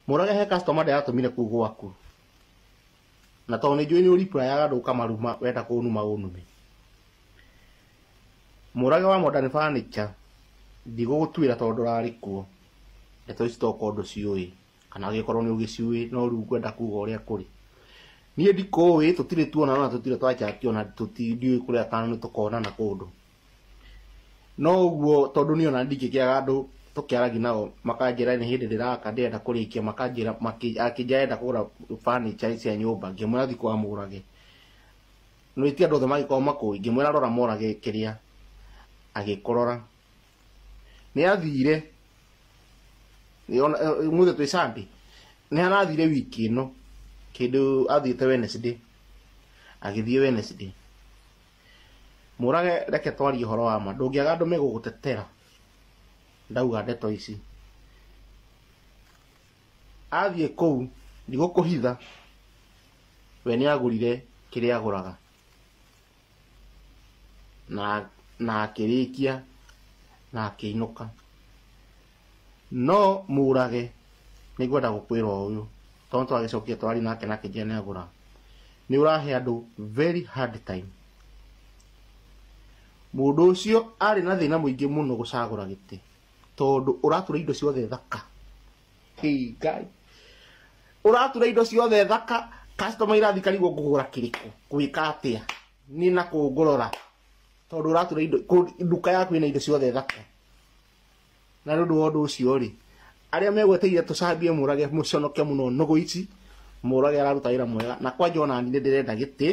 Mũrage he customer ndĩratũmire kũu gwaku. Na tondũ nĩ njũĩ nĩ ũreply-aga andũ ũkamaruma wenda kũnuma ũnume. Mũrage wa Modern Furniture ndigũgũtuĩra tondũ ndũrarĩ kuo. Ndeto ici tokorwo ndũciũĩ kana angĩkorwo nĩ ũgĩciũĩ no rĩu ngwenda kuga ũrĩa kũrĩ. Niĩ ndikũĩ tũtirĩ tuonana na tũtirĩ twachat ona ndiũĩ kũrĩa kana nĩ tũkonana kũndũ. No ũguo tondũ niĩ ona ndingĩkĩaga andũ tũkĩaragia nao makanjĩra nĩ hĩndĩ ndĩraka ndĩrenda kũrĩkia makanjĩra akĩnjĩra arenda kũgũra furniture cia nyũmba ngĩmwĩra thiĩ kwa Mũrage. No ti andũ othe mangĩkorwo makũĩ ngĩmwĩra rora Mũrage kĩrĩa agĩkũrora. Nĩ athire ũmũthĩ twĩ Sunday nĩ arathire wiki ĩno kĩndũ athiĩte Wednesday agĩthiĩ Wednesday. Mũrage reke twarie ũhoro wa ma ndũngĩaga andũ megũgũtetera ndauga ndeto ici. Athiĩ kũu ndigũkũhitha we nĩ agũrire kĩrĩa agũraga na akĩrĩkia na akĩinũka. No Mũrage nĩ ngwenda gũkwĩra ũyũ tondũ twagĩcokia twari nake na akĩnjĩra nĩ agũra. Nĩ ũrahe andũ very hard time. Mũndũ ũcio arĩ na thĩna mũingĩ mũno gũcagũra gĩtĩ tondũ ũratura indo ciothe thaka. Hey Ngai. Ũratura indo ciothe thaka customer irathiĩ karigwo ngũgũra kĩrĩkũ gwĩka atĩa nĩ na kũ ngũrora tondũ ũratura indo nduka yaku ĩna indo ciothe thaka. Na nĩ ũndũ wa ũndũ ũcio rĩ arĩa megweteire tũcambie Mũrage mũconoke mũno nũgũ ici. Mũrage araruta wĩra mwega na kwanja ona niĩ ndĩrenda gĩtĩ.